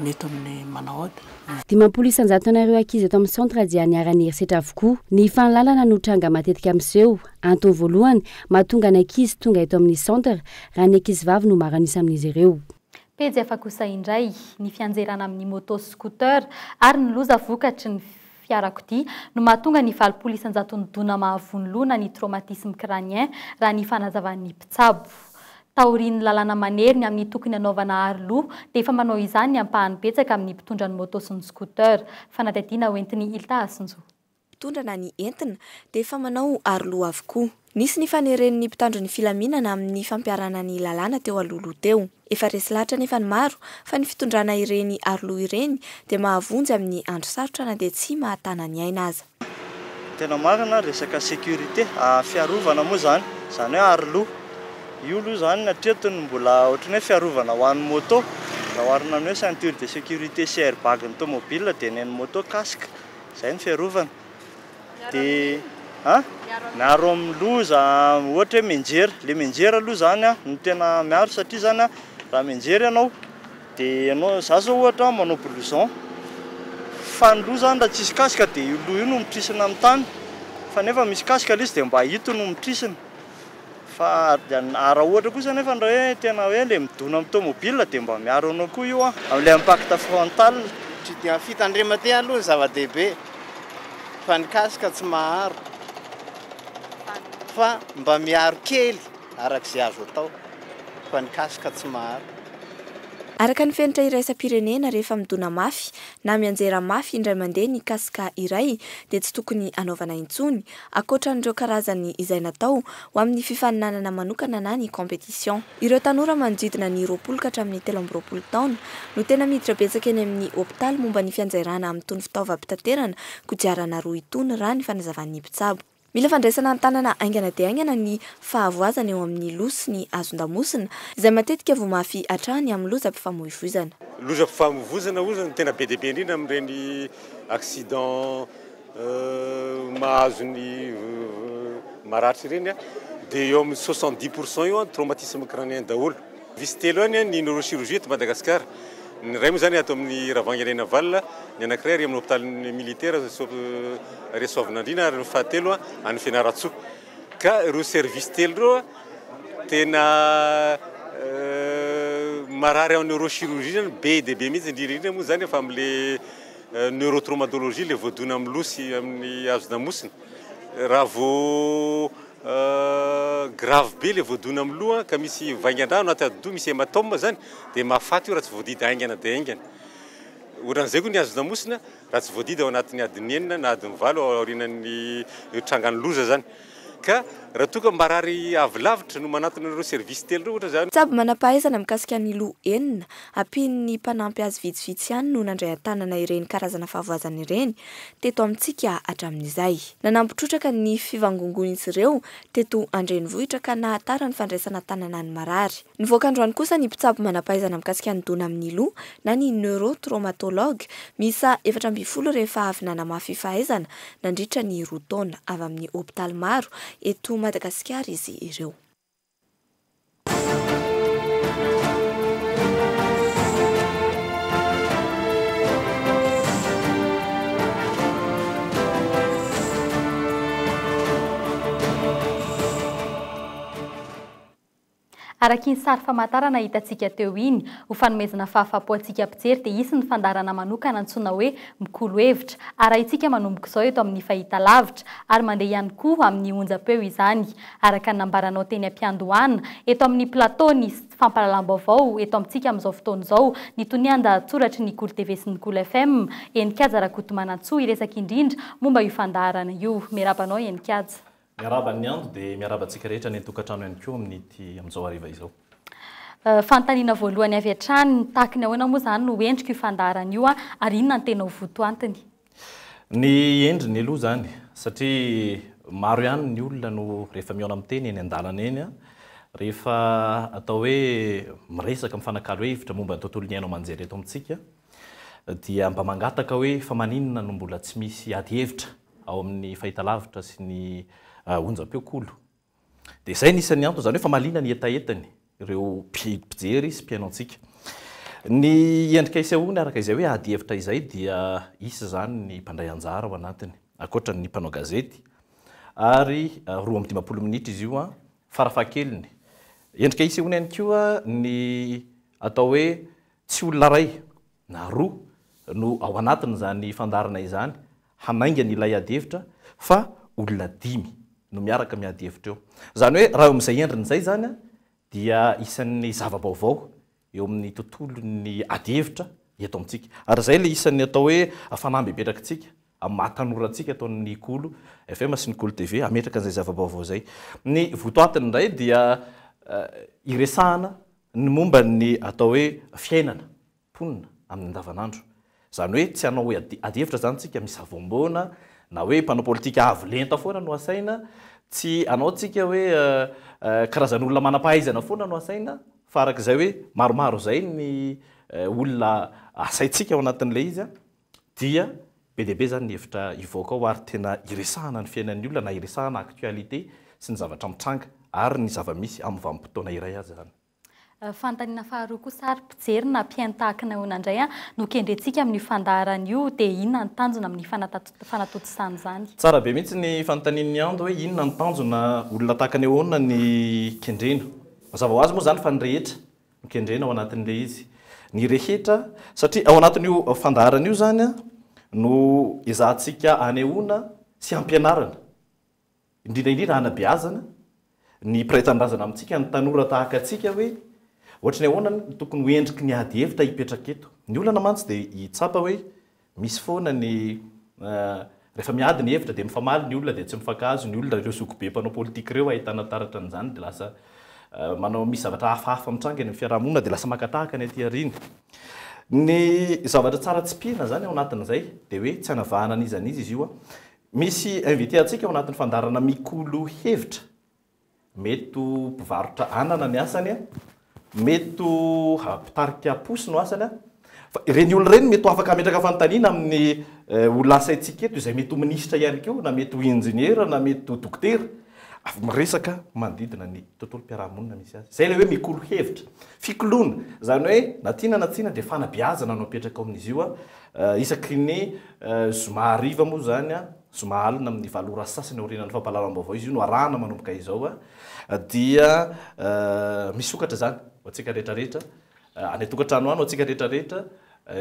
ny eto amin'ny Manaod. 50 isan-jaton'ireo ankizy eto amin'ny centre dia niharan'ny herisetra avokoa. Ny fanolanana no tranga matetika miseho. Antony voalohany mahatonga ny ankizy tonga eto amin'ny centre raha ny ankizivavy no maro an'isa amin'izy ireo. Pejy hafa kosa indray, ny fianjerana amin'ny moto sy scooter ary ny loza vokatry ny fiarakodia no mahatonga ny 80 isan-jaton'ny dona mahavono loha na ny traumatisme crânien raha ny fanazavan'ny mpitsabo. Taorian'ny lalàna manery ny amin'ny tokony hanaovana aro loha dia efa manao izany ny ampahany betsaka amin'ny mpitondra ny moto sy ny scooter. Fanadihadiana hoentin'i Hilta Hasinjo. Mpitondra na ny entina dia efa manao aro loha avokoa. Nisy ny faneren'ny mpitandro ny filaminana amin'ny fampiharana ny lalàna teo alohaloha teo. Efa resy lahatra anefa ny maro fa ny fitondrana ireny aro loha ireny dia mahavonjy amin'ny andro sarotra na dia tsy mahatana ny aina aza. Tena marina resaka sécurité, fiarovana moa zany, zany hoe aro loha. Io aloha zany hatreto no mbola ohatran'ny hoe fiarovana ho an'ny moto. Raha oharina amin'ny hoe ceinture de sécurité sy airbag ny tomobile dia ny an'ny moto casque, zay no fiarovana. Dia an? Miaro amin'ny loza, ohatra hoe mianjera, le mianjera aloha zany no tena miaro satria zany raha mianjera ianao Dia ianao, za zao ohatra manao blouson, fa ny loha zany raha tsisy casque dia io loha io no mitrisina amin'ny tany, fa nefa misy casque ilay izy dia mba ito no mitrisina, fa raha ohatra kosa nefa raha hoe tena hoe ilay midona amin'ny tomobile dia mba miaro anao koa io an, amin'ilay impact frontal. Dia fitandreman-tena aloha no zava-dehibe fa ny casque tsy maharo fa mba miaro kely araka izay azo atao fa ny casque tsy maharo. Araka ny fenitra iraisam-pirenena, rehefa midona mafy na mianjera mafy indray mandeha ny casque iray dia tsy tokony hanaovana intsony, ankoatra an'ireo karazany izay natao ho amin'ny fifaninanana manokana na ny compétition. Ireo tanora manodidina ny 20 ka hatramin'ny 23 taona no tena miditra betsaka eny amin'ny hopitaly momba ny fianjairana amin'itony fitaovam-pitaterana kodiarana roa itony raha ny fanazavan'ny mpitsabo. Mila fandraisana an-tanana haingana dia haingana ny fahavoazana eo amin'ny loha sy ny hazon-damosina, izay matetika voa mafy hatrany amin'ny lozam-pifamoivoizana. Lozam-pifamoivoizana ozy no tena be dia be indrindra amin'ireny accident mahazo ny maratra ireny dia eo amin'ny 70 pour cent eo traumatisme crânien daholo. Misy telo ihany ny neurochirurgie eto Madagasikara. Ny iray moa izany ato amin'ny Ravoahangy Renaval, ny anankiray ary amin'ny hopitalin'ny militaire ary Soavinandriana ary ny fahatelo any Fianarantsoa. Ka ireo service telo ireo tena marary ao neurochirurgie zany be dia be mihitsy, indrindra indrindra moa izany efa amin'ilay neurotraumatologie ilay voadona amin'ny loha sy amin'ny hazon-damosina. Raha vao grave be ilay voadona amin'ny loha ka misy vaingan-drà anaty atidoha, misy hématome zany dia mahafaty io raha tsy voadidy haingana dia haingana. Ohatran'izay koa ny hazon-damosina raha tsy voadidy ao anatin'ny adiny enina na adiny valo aorianan'ny trangan'ny loza zany. Ka raha toa ka marary avy lavitra no manatona an'ireo service telo ireo ohatra izany. Mpitsabo manam-pahaizana mikasika ny loha enina, ampian'ny mpanampy azy vitsivitsy ihany no nandray an-tanana ireny karazana fahavoazana ireny teto amintsika hatramin'izay. Nanampy trotraka ny fivangongoan'izy ireo teto an-drenivohitra ka nahatara ny fandraisana an-tanana ny marary. Nivoaka androany kosa ny mpitsabo manam-pahaizana mikasika ny dona amin'ny loha na ny neurotraumatologue miisa 14 rehefa avy nanamafy fahaizana nandritra ny roa taona avy amin'ny hopitaly maro eto Madagasikara izy ireo. Araka iny sary famantarana hitantsika teo iny, ho fanomezana fahafapo antsika mpijery dia hisy ny fandaharana manokana antsoina hoe Mikolo Hevitra. Arahintsika manomboka izao eto amin'ny fahitalavitra ary mandeha ihany koa amin'ny onjam-peo izany. Araka ny nambaranao teny am-piandohana, eto amin'ny plateau ny fampahalalam-baovao eto amintsika amin'izao fotoana izao ny tonian-dahatsoratry ny Kolo TV sy ny Kolo FM, Heninkaja Rakotomanantsoa hiresaka indrindra momba io fandaharana io. Miarahaba anao Heninkaja. Miarahaba an'i Ando dia miarahaba antsika rehetra any an-tokantrano ihany koa amin'ity amin'izao hariva izao. Fanontaniana voalohany avy hatrany, tahaky ny ahoana moa izany no endrik'io fandaharana io ary inona no tena ho votoantiny? Ny endriny aloha izany, satria maro ihany ny olona no rehefa mihaona miteny eny an-dalana eny, rehefa atao hoe miresaka mifanakalo hevitra momba ny tontolon'ny haino aman-jery eto amintsika dia mba mangataka hoe fa maninona no mbola tsy misy ady hevitra ao amin'ny fahitalavitra sy ny onjam-peo kolo. Dia izay no isan'ny antony, izany hoe famaliana ny hetahetany ireo mpijery sy mpihaino antsika. Ny endrika isehoany araka izay hoe ady hevitra izay dia hisy izany ny mpandray anjara ao anatiny, ankoatra ny mpanao gazety, ary 52 minitra izy io farafahakeliny. Endrika isehoany ihany koa ny atao hoe tsy olona iray na roa no ao anatin'izany fandaharana izany hanaingana ilay adihevitra fa olona dimy no miaraka miady hevitra eo. Izany hoe raha eo amin'izay endriny izay izany dia isan'ny zava-baovao eo amin'ny tontolon'ny adihevitra eto amintsika. Ary izay ilay isan'ny atao hoe fanamby apetrakitsika amin'ny maha tanora antsika ato amin'ny Kolo FM sy ny Kolo TV hametraka an'izay zava-baovao izay. Ny votoatiny indray dia iresahana ny momba ny atao hoe fiainana mponina amin'ny andavanandro. Izany hoe tsy hanao adihevitra izany tsika misavoamboana na hoe mpanao politika avo lenta foana no asaina, tsy hanao tsika hoe karazan'olona manam-pahaizana foana no asaina fa araka izay hoe maromaro izay ny olona asaintsika ao anatin'ilay izy dia be dia be izany ny hevitra hivoaka ao ary tena hiresahana ny fiainan'ny olona na hiresahana actualité sy ny zavatra mitranga ary ny zava-misy amin'ny vanim-potoana iray aza izany. Fanontaniana faharoa kosa ary mpijery na mpihaino tahaka ny ahoana indray no kendrentsika amin'io fandaharana io dia inona ny tanjona amin'ny fanatontosana izany? Tsara be mihitsy ny fanontanian'i Ando hoe inona ny tanjona, olona tahaka ny ahoana ny kendrena. Mazava ho azy moa izany fa ny rehetra no kendrena ao anatin'ilay izy. Ny rehetra, satria ao anatin'io fandaharana io izany no ezahantsika anehoana sy ampianarana indrindra indrindra hanabeazana ny mpiray tanindrazana amintsika, ny tanora tahaka antsika hoe ohatry ny ahoana no tokony ho endriky ny ady hevitra hipetraka eto. Ny olana mantsy dia hitsapa hoe misy foana ny rehefa miady ny hevitra dia mifamaly ny olona dia tsy mifankahazo ny olona, ireo zokibe mpanao politika ireo ahitana taratra an'izany dia lasa manao misy zavatra hafahafa mitranga eny amin'ny fiarahamonina dia lasa maka tahaka ny aty aoriana. Ny zavatra tsara tsipihina izany ao anatin'izay dia hoe tsy hanavahana an'iza n'iza izy io. Misy invité antsika ao anatin'ny fandaharana Mikolo hevitra. Mety ho mpivarotra anana ny asany, mety ho mpitarika posy no asany. Fa ireny olona ireny mety ho afaka hametraka fanontaniana amin'ny olona asaintsika eto izay mety ho minisitra ihany koa, na mety ho injeniera, na mety ho dokotera. Miresaka manodidina ny tontolom-piarahamonina misy azy. Izay ilay hoe mikolo hevitra. Fikoloana, izany hoe na tiana na tsiana dia fanabeazana no apetraka ao amin'izy io. Isaky ny zoma hariva moa izany, zoma alina amin'ny valo ora sy sasany aorianan'ny fampahalalam-baovao izy io no arahana manomboka izao dia misokatra izany ho antsika rehetra rehetra. Any an-tokantrano any ho antsika rehetra rehetra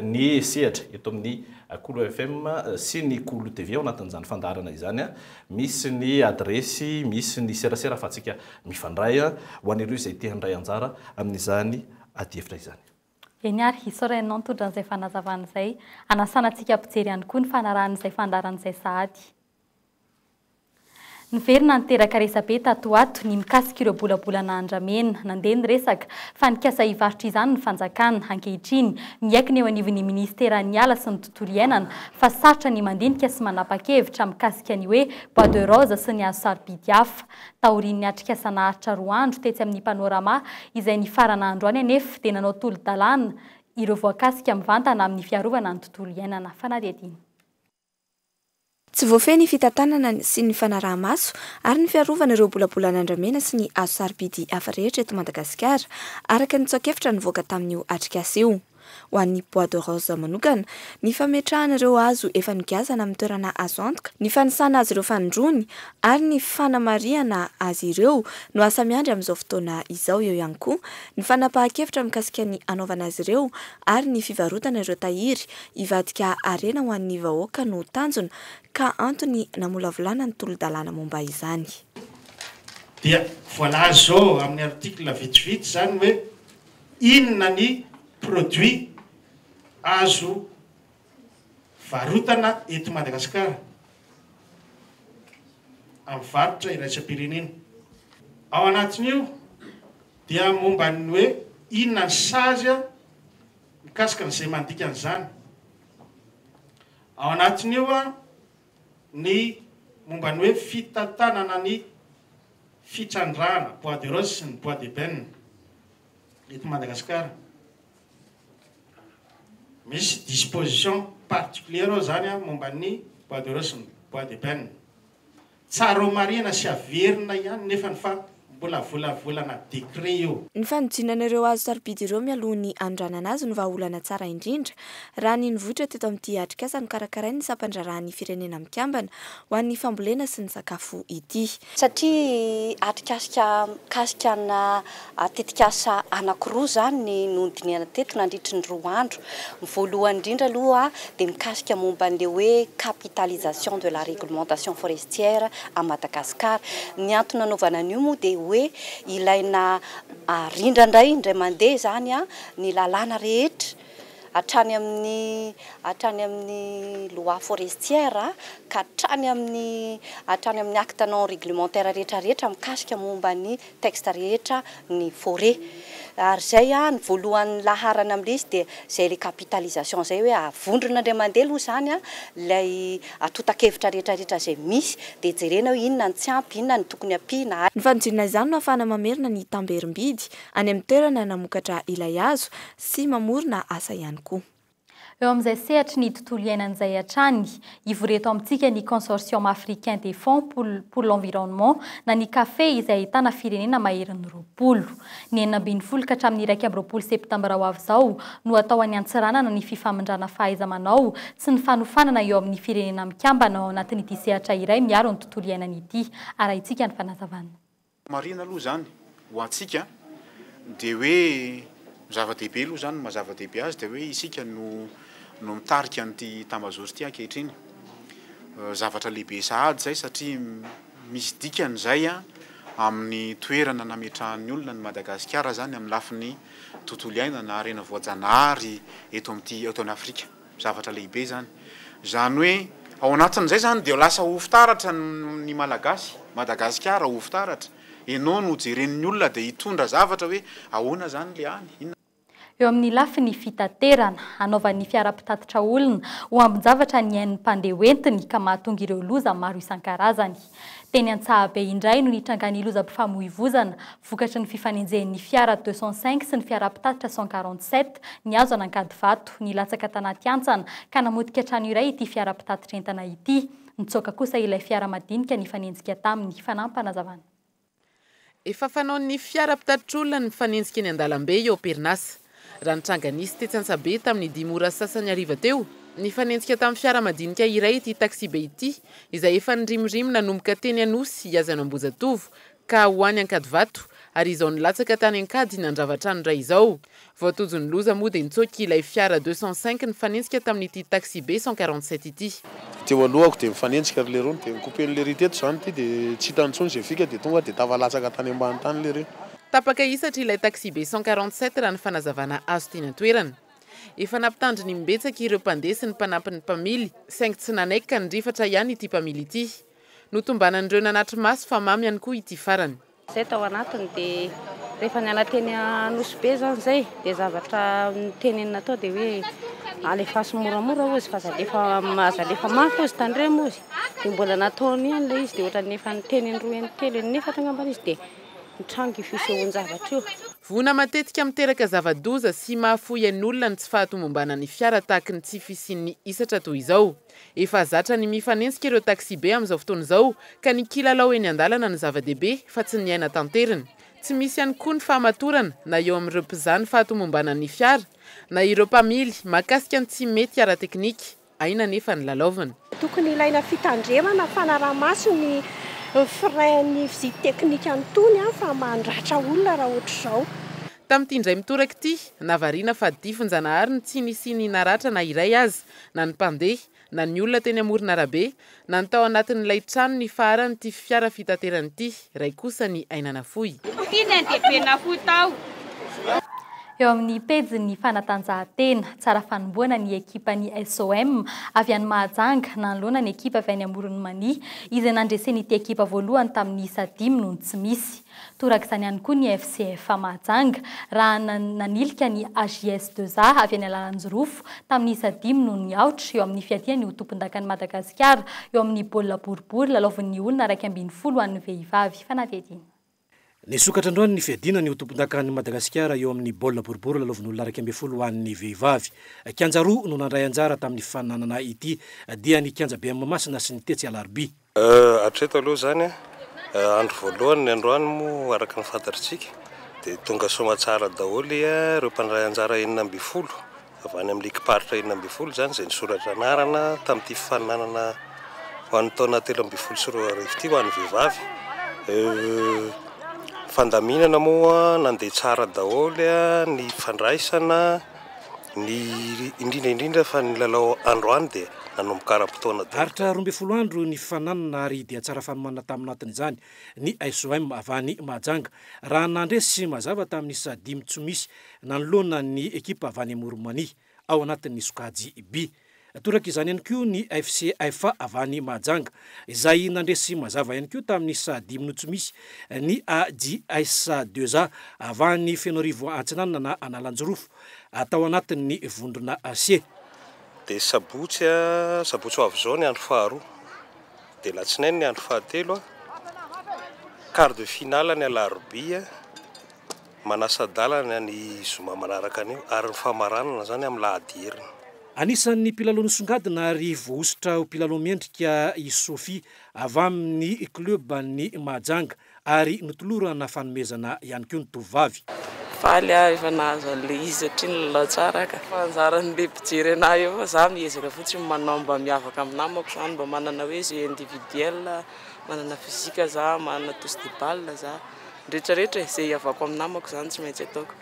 ny sehatra eto amin'ny Kolo FM sy ny Kolo TV ao anatin'izany fandaharana izany. Misy ny adiresy, misy ny serasera ahafahantsika mifandray ho an'ireo izay te handray anjara amin'izany adihevitra izany. Eny ary, isaorana ianao nitondra an'izay fanazavana izay. Hanasana antsika mpijery ihany koa ny fanarahana izay fandaharana izay sahady. Niverina niteraka resabe tato ho ato ny mikasika ireo bolabolana andramena. Nandeha ny resaka fa nikasa hivarotra izany ny fanjakana. Ankehitriny, miaiky ny eo anivon'ny minisiteran'ny Ala sy ny Tontolo iainana fa sarotra ny mandinika sy manapa-kevitra mikasika ny hoe bois de rose sy ny hazo sarobidy hafa. Taorian'ny atrikasa naharitra roa andro tetsy amin'ny Panorama izay nifarana androany anefa dia nanao tolo-dalàna ireo voakasika mivantana amin'ny fiarovana ny tontolo iainana. Fanadihadiana. Tsy voafehy ny fitantanana sy ny fanaraha-maso ary ny fiarovana ireo bolabolan'andramena sy ny hazo sarobidy hafa rehetra eto Madagasikara, araka ny tsoakevitra nivoaka tamin'io atrikasa io. Ho an'ny bois de rose manokana, ny fametrahana ireo hazo efa nogiazana amin'ny toerana azo antoka, ny fanisana azy ireo fanindroany ary ny fanamarihana azy ireo no asa miandry amin'izao fotoana izao. Eo ihany koa ny fanapahan-kevitra mikasika ny hanaovana azy ireo ary ny fivarotana ireo tahiry Hivadika harena ho an'ny vahoaka no tanjona ka antony namolavolana ny tolo-dalàna momba izany. Dia voalaza izao amin'ny article vitsivitsy izany hoe inona ny produit azo varotana eto Madagasikara amin'ny varotra iraisam-pirenena. Ao anatin'io dia momba ny hoe inona ny sazy Mikasika an'izay mandika an'izany. Ao anatin'io ny momba ny hoe fitantanana ny fitrandrahana bois de rose sy ny bois d'ébène eto Madagasikara. Misy disposition particulière ao izany momba ny bois de rose sy ny bois d'ébène. Tsara ho marihana sy averina ihany nefany fa mbola volavolana décret io. Ny fanodinana ireo hazo sarobidy ireo mialoha ny hanondranana azy no vahaolana tsara indrindra, raha ny nivoitra teto amin'ity atrikasa nokarakarain'ny sampandraharahan'ny Firenena Mikambana ho an'ny fambolena sy ny sakafo ity. Satria atrikasika mikasika ana tetikasa anankiroa izany no nodinihana teto nandritry ny roa andro. Ny voalohany indrindra aloha dia mikasika momba an'ilay hoe capitalisation de la réglementation forestière à Madagascar. Ny antony nanaovana an'io moa dia hoe ilaina arindra indray indray mandeha izany ny lalàna rehetra hatrany amin'ny hatrany amin'ny loi forestière ka hatrany amin'ny hatrany amin'ny acte non réglementaire rehetra rehetra mikasika momba ny texte rehetra ny forêt ary izay ny voalohan'ny laharana amin'ilay izy dia izay ilay capitalisation izay hoe avondrona indray mandeha aloha izany ilay antontan-kevitra rehetra rehetra izay misy dia jerena hoe inona ny tsy ampy inona ny tokony ampiana. Ny fanodinana izany no ahafahana mamerina ny tamberim-bidy any amin'ny toerana namokatra ilay hazo sy mamorona asa ihany koa. Eo amin'izay sehatry ny tontolo iainana izay hatrany, hivory eto amintsika ny Consortium Africain des Fonds pour l'Environnement na ny CAFE izay ahitana firenena maherin'ny 20. Ny 16 ka hatramin'ny 21 septambra ho avy izao no hatao any Antsiranana ny fifamindrana fahaiza-manao sy ny fanofanana eo amin'ny firenena mikambana ao anatin'ity sehatra iray miaro ny tontolo iainana ity. Arahintsika ny fanazavana. Marihina aloha izany ho antsika dia hoe ny zava-dehibe aloha izany, ny maha zava-dehibe azy dia hoe isika no no mitarika an'ity tambazotra ity ankehitriny. Zavatra lehibe sahady izay satria misy dikany izay amin'ny toerana nametrahan'ny olona an'i Madagasikara izany amin'ny lafiny tontolo iainana, harena voajanahary eto amin'ity eto an'Afrika. Zavatra lehibe izany. Izany hoe ao anatin'izay izany dia lasa ho fitaratra ny Malagasy, Madagasikara ho fitaratra. Ianao no jeren'ny olona dia hitondra zavatra hoe ahoana izany ilay any, inona. Eo amin'ny lafiny fitaterana, hanaovan'ny fiara mpitatitra olona ho ambin-javatra ny ain'ny mpandeha hoentiny ka mahatonga ireo loza maro isan-karazany. Teny Antsahabe indray no nitrangan'ny lozam-pifamoivozana vokatry ny fifanenjehin'ny fiara 205 sy ny fiara mpitatitra 147 nihazo an'Ankadivato. Nilatsaka tanaty hantsana ka namotika trano iray ity fiara mpitatitra entana ity. Nitsoaka kosa ilay fiara madinika nifanenjika taminy. Fanampinazavana. Efa fanaon'ny fiara mpitatitr'olona ny mifanenjika eny an-dalambe eo am-perinasa. Raha ny tranga nisy tetsy Antsabe tamin'ny dimy ora sy sasany hariva teo, nifanenjika tamin'ny fiara madinika iray ity taxibe ity, izay efa nirimorimo nanomboka teny Anosy hihazo an'Ambohijatovo ka ho any Ankadivato, ary izao nilatsaka tany Ankady nandrava trano iray izao. Vao tojo ny loza moa dia nitsoaka ilay fiara 205 nifanenjika tamin'ity taxibe 147 ity. Teo alohako dia mifanenjika ry lerony dia ni-couper-n'i lery teto izany ity dia tsy hitany intsony izay fika dia tonga dia tafalatsaka tany ambany tany lery. Tapaka hisatra ilay taxibe 147 raha ny fanazavana azo teny an-toerana. Efa nampitandrina imbetsaka ireo mpandeha sy ny mpanampy ny mpamily saingy tsy nanaiky ka nirifatra ihany ity mpamily ity. Notombanan'ireo nanatri-maso fa mamo ihany koa ity farany. Zay tao anatiny dia rehefa niala teny Anosibe zany zay dia zavatra nitenenina tao dia hoe alefaso moramora hozy fa aza alefa, aza alefa mafy hozy, tandremo hozy. Dia mbola nataony ihany ilay izy dia ohatran'ny efa niteny indroa intelo inefatra angamba izy dia nitranga io fisehoan-javatra io. Voina matetika miteraka zava-doza sy mahafoy ain'olona ny tsy fahatomombanan'ny fiara tahaky ny tsy fisian'ny hisatra toy izao. Efa zatra ny mifanenjika ireo taxibe amin'izao fotoana izao ka ny kilalao eny an-dalana no zava-dehibe fa tsy ny aina tanteriny. Tsy misy ihany koa ny fahamatorana na eo amin'ireo mpizaha ny fahatomombanan'ny fiara na ireo mpamily mahakasika ny tsy mety ara-teknika. Aina anefa ny lalaovina. Tokony ilaina fitandremana, fanaraha-maso ny frein-ny visite technique an'itony fa mandratra olona raha ohatr'izao. Tamin'ity indray mitoraka ity, nahavariana fa difin-janahary ny tsy nisian'ny naratra na iray aza, na ny mpandeha, na ny olona teny amoron'arabe, na ny tao anatin'ilay trano nifaharan'ity fiara fitaterana ity, iray kosa ny aina nafoy. Ity ny ain-dehibe nafoy tao. Eo amin'ny pejin'ny fanatanjahantena, tsara fanombohana ny ekipan'ny SOM avy any Mahajanga nanoloana ny ekipa avy any Amoron'i Mania, izay nandresen'ity ekipa voalohany tamin'ny isa dimy noho ny tsy misy. Torak'izany ihany koa ny FCFA Mahajanga raha nanilika ny AJS deux A avy any Analanjirofo tamin'ny isa dimy noho ny aotra eo amin'ny fiadiany ho tompondakan'i Madagasikara eo amin'ny baolina boribory lalaovin'ny olona 11 ho an'ny vehivavy. Fanadihadiana. Nisokatra androany ny fiadiana ny ho tompondakan'i Madagasikara eo amin'ny baolina boribory lalaovin'olona 11 ho an'ny vehivavy. Kianja roa no nandray anjara tamin'ny fifaninanana ity dia ny kianjabe Mahamasina sy ny tetsy Alarobia. Hatreto aloha izany, andro voalohany ny androany moa araka ny fantatritsika dia tonga soamatsara daholo ireo mpandray anjara 16 avy any amin'ny ligim-paritra 16 izany izay nisoratra anarana tamin'ity fifaninanana ho an'ny taona 2013 ity ho an'ny vehivavy. Fandaminana moa nandeha tsara daholo ny fandraisana. Ny indrindra indrindra fa ny lalao androany dia nanomboka ara-potoana daholo. Aritra 12 andro ny fifaninanana ary dia tsara fanomanana tamin'anatin'izany ny SOM avy any Mahajanga raha nandresy mazava tamin'ny isa dimy tsy misy nanoloana ny ekipa avy any Amoron'i Mania ao anatin'ny sokajy B. Toraka izany ihany koa ny FCFA avy any Mahajanga izay nandresy mazava ihany koa tamin'ny isa dimy no tsy misy ny AJS deux A avy any Fenoarivo Atsinanana na Analanjirofo tao anatin'ny vondrona C. Dia sabotsy, sabotsy ho avy izao ny andro faharoa, dia alatsinainy ny andro fahatelo, quart de finale ny alarobia. Manasa-dalana ny zoma manaraka an'io ary ny famaranana izany amin'ny lahady heriny. Anisan'ny mpilalao nisongadina ary voahosotra ho mpilalao mendrika i Sophie avy amin'ny klioban'ny Mahajanga ary notolorana fanomezana ihany koa ny tovovavy. Faly aho efa nahazo an'ilay izy satria nilalao tsara ka. Fa anjaran'ilay mpijery anah eo fa za miezaka fotsiny manao mba miavaka amin'ny namako zany, mba manana hoe jeu individuel, manana physique za, manana touche de balle za. Ny rehetra rehetra e, izay hiavako amin'ny namako izany tsy maintsy ataoko.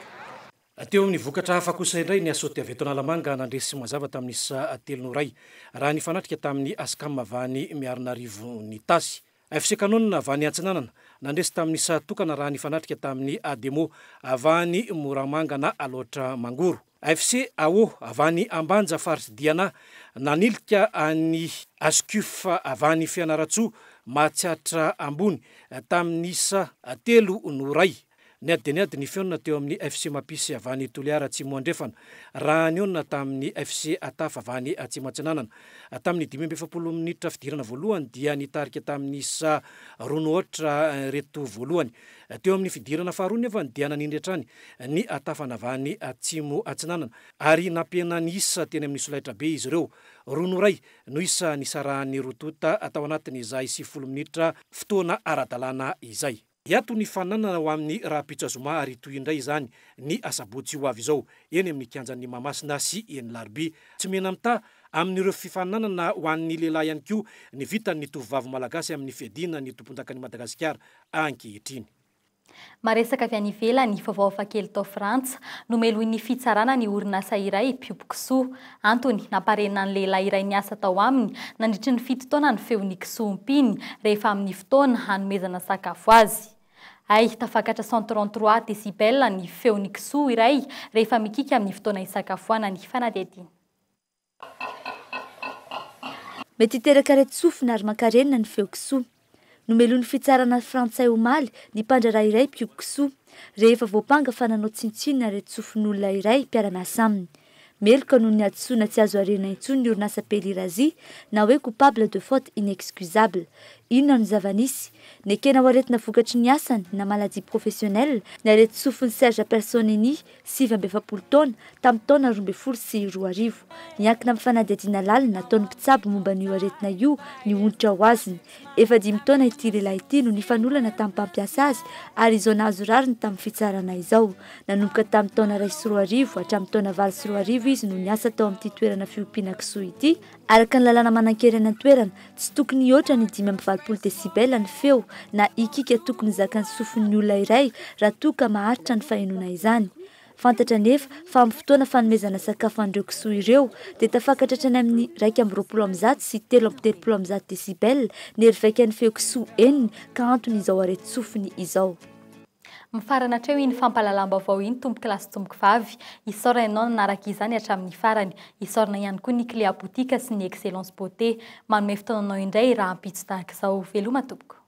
Teo amin'ny vokatra hafa kosa indray ny Asoty avy eto Analamanga nandresy mazava tamin'ny isa telo no iray raha nifanatrika tamin'ny Ascam avy any Miarinarivo Nitasy. FC Canon avy any Antsinanana nandresy tamin'ny isa tokana raha nifanatrika tamin'ny Ademo avy any Moramanga na Alaotra Mangoro. FC Ao avy any Ambanja faritr'i Diana nanilika an'i Ascuf avy any Fianarantsoa Mahatsiatra Ambony tamin'ny isa telo no iray. Niady dia niady ny fihaonana teo amin'ny FC Mapisy avy any Toliara Atsimo Andrefana raha nihaona tamin'ny FC Ataf avy any Atsimo Atsinanana. Tamin'ny 45 minitra fidirana voalohany dia nitarika tamin'ny isa roa no aotra ireto voalohany. Teo amin'ny fidirana faharoa nefa dia nanindry hatrany ny Ataf avy any Atsimo Atsinanana ary nampihena ny isa teny amin'ny solaitrabe izy ireo. Roa no iray no isa nisarahan'ny roa tonta tao anatin'izay 90 minitra fotoana ara-dalàna izay. Hiato ny fananana ho amin'ny rahampitso zoma ary hitohy indray izany ny asabotsy ho avy izao eny amin'ny kianjan'ny Mahamasina sy eny Larobia. Tsy mena-mitaha amin'ireo fifaninanana ho an'ny lehilahy ihany koa ny vitan'ny tovovavy malagasy amin'ny fiadiana ny tompondakan'i Madagasikara ankehitriny. Maresaka avy any ivelany, vaovao hafakely tao Frantsa, nomelohin'ny fitsarana ny orinasa iray mpiompy kisoa. Antony, namparenina ny lehilahy iray niasa tao aminy nandritry ny fito taona ny feon'ny kisoa ompiany rehefa amin'ny fotoana hanomezana sakafo azy. Hay, tafakatra 133 décibels ny feon'ny kisoa iray rehefa mikiky amin'ny fotoana hisakafoanany. Fanadihadiana. Mety hiteraka areti-tsofina ary mankarenina ny feo kisoa. Nomelohin'ny fitsarana frantsay omaly ny mpandraharaha iray mpiompy kisoa, rehefa voampanga fa nanao tsinontsinona areti-tsofin'olona iray mpiara-miasa aminy. Meloka noho ny hadisoana tsy azo arenina intsony ny orinasa Pelirazi, na hoe coupable de faute inexcusable. Inona no zava-nisy? Nekena ho aretina vokatry ny asany na maladie professionnelle ny areti-tsofin'i Serge Personeni, 49 taona, tamin'ny taona 2012. Miankina amin'ny fanadihadiana lalina nataon'ny mpitsabo momba an'io aretina io ny onitra ho azony. Efa dimy taona ity lehilahy ity no nifanolana tamin'ny mpampiasa azy ary izao nahazo rariny tamin'ny fitsarana izao. Nanomboka tamin'ny taona 2001 hatramin'ny taona 2008 izy no niasa tao amin'ity toerana fiompiana kisoa ity. Araka ny lalàna manan-kery any an-toerana, tsy tokony hihoatra ny 85 décibels ny feo na hikika tokony zakan'ny sofin'ny olona iray raha toa ka maharitra ny fahenoana izany. Fantatra anefa fa amin'ny fotoana fanomezana sakafo an'ireo kisoa ireo dia tafakatra hatrany amin'ny 121 sy 133 décibels ny herivaikan'ny feo kisoa henony ka antony izao areti-tsofiny izao. Mifarana hatreo iny fampahalalam-baovao iny tompokolahy sy tompokovavy. Isaorana ianao nanaraka izany hatramin'ny farany. Isaorana ihany koa ny Cléa Boutique sy ny Excellence Beauté. Manome fotoana anao indray rahampitso tahaka izao. Veloma tompoko.